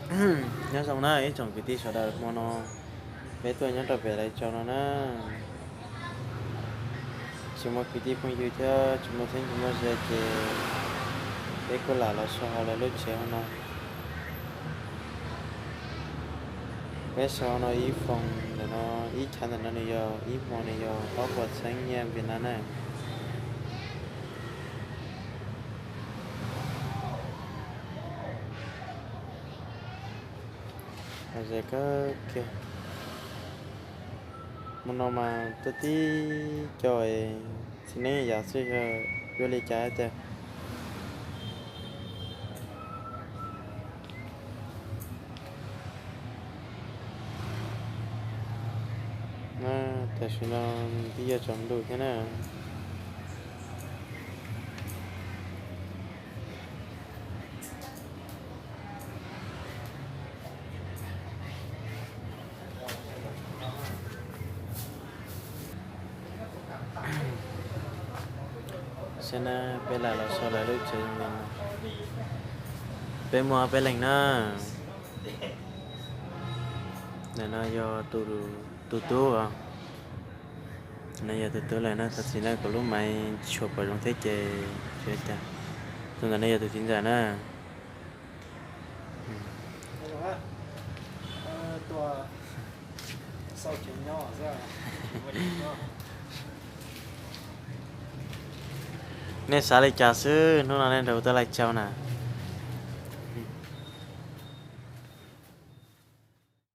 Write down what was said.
Nyob zoo na ib tsoom kwv tij sawv daws, hmo no peb tuaj nyob rau pem Laij Tsau no na, tsis muaj kwv tij phooj ywg thiab tsis muaj txheeb tsis muaj ze ces peb kuj lam los so hauv lawv lub tsev hauv no. Peb so hauv no ib foos ntawm no, ib chav ntawm no nws yog ib hmo nws yog ob puas txheeb nyiaj Vietnam na. Ze kawg kiag. Hmo no mas tuaj tib co txiv neej yav xwb yog yuav li cas tiag. Tam sim no twb yuav tsaus ntuj thiab na. Saib na, peb lam los so lawv lub tsev zoo li no. Peb muaj ob peb leeg na. Ntawm no yog tus tub, no yog tus tub lawm na, thov txim na kuv lub maiv tsis tshua pom zoo thiab ces tsis ua cas. Tus ntawm no yog tus txiv ntxawm na. Nej xav li cas xwb, hnub no nej nrog kuv tuaj Laij Tsau na?